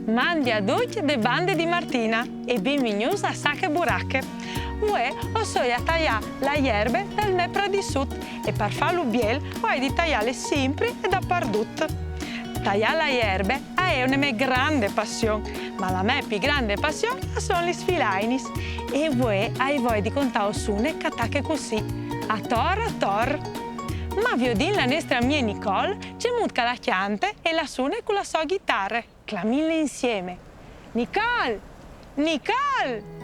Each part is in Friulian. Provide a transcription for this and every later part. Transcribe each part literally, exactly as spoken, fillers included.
Mandi a ducj de bande di Martina e benvignûts a Sache Burache. Vuê o soi a taiâ la jerbe dal me pradissut e par fâlu biel o ai di taiâle simpri e dapardut. Taiâ la jerbe e je une mê grande passion, ma la mê plui grande passion a son lis filainis. E vuê o ai voie di contâus une che e tache cussì, ator ator. Ma viodìn la nestre amie Nicole cemût che la cjante e la sune cu la sô ghitare. Clamìnle insiemi. Nicole! Nicole!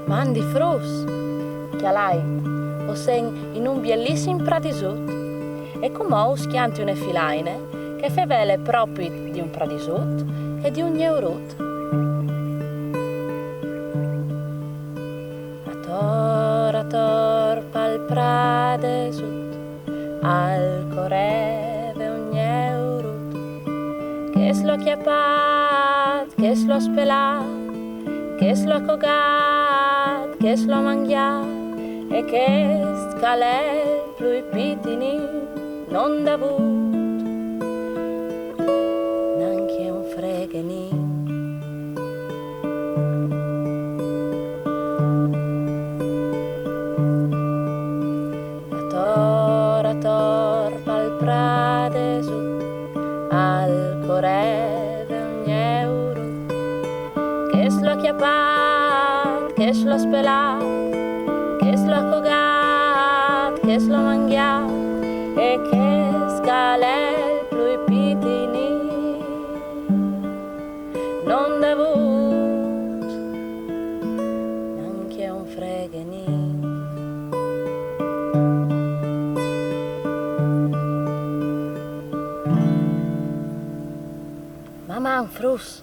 Mandi fruts! Cjalait, o sen in un bielissim pradissut e cumò us cjanti une filaine che e fevele propit di un pradissut e di un gneurut. Ator ator pal pradissut al coreve un gneurut. Chest lu à cjapât, chest lu à spelât, chest lu à cogât, chest lu à mangjât, e chest che al è il plui pitinin no 'nd à vût nancje un freghenin. Ator ator pal pradissut al coreve un gneurut. Chest lu à cjapât, chest lu à spelât, chest lu à cogât, chest lu à mangjât, e chest che al è il plui pitinin no 'nd à vût nancje un freghenin. Maman, fruts!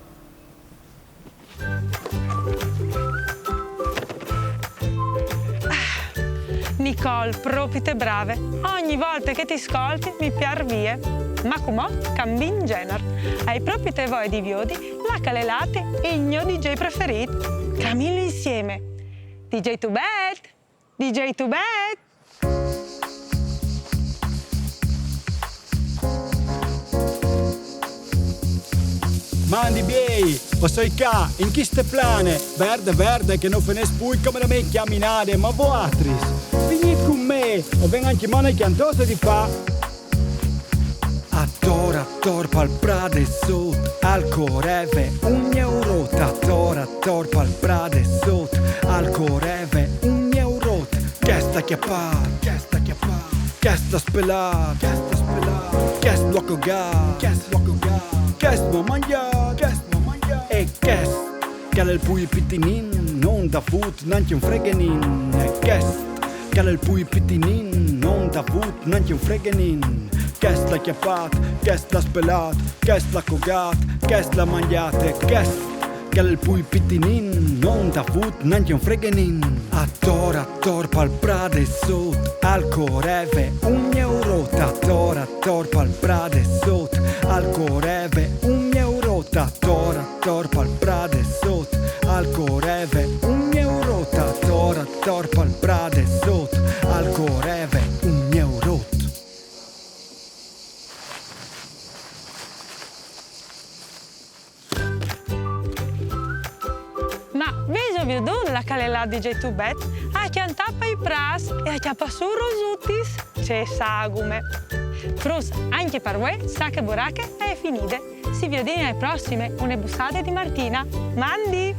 Nicole, propite brave. Ogni volte che ti scolti mi piâr vie. Ma cumò cambìn gjenar. O ai propite voie di viodi là che al è lât il gno D J preferît. Clamìnlu insiemi. D J Tubet! D J Tubet! Mandi biei, o soi ca, in cheste plane, verde verde, che no fenès plui come la mê cjaminade, ma voaltris, vignît cun me, o ven ancjemò une cjantose di fâ. Ator ator pal pradissut al coreve un gneurut, ator ator pal pradissut al coreve un gneurut. Chest lu à cjapât, chest lu à cjapât, chest lu à spelât, chest lu à spelât, chest lu à cogât, chest lu à cogât, chest lu à mangjât, chest lu à mangjât, e chest, che al è il plui pitinin, no 'nd à vût nancje un freghenin, e chest, che al è il plui pitinin, no 'nd à vût nancje un freghenin. Chest lu à cjapât, chest lu à spelât, chest lu à cogât, chest lu à mangjât, e chest, che al è il plui pitinin, no 'nd à vût nancje un freghenin. Ator ator pal pradissut al coreve un gneurut, ator ator pal pradissut al coreve un gneurut, ator ator pal pradissut al coreve un gneurut, ator ator pal pradissut al coreve un gneurut. Ma vêso viodût là che al è lât D J Tubet? Al à cjantât pai prâts e al cjapa sù rosutis. Ce sagume! Fruts, ancje par vuê Sache Burache e je finide. Si viodìn ae prossime, une bussade di Martina. Mandi!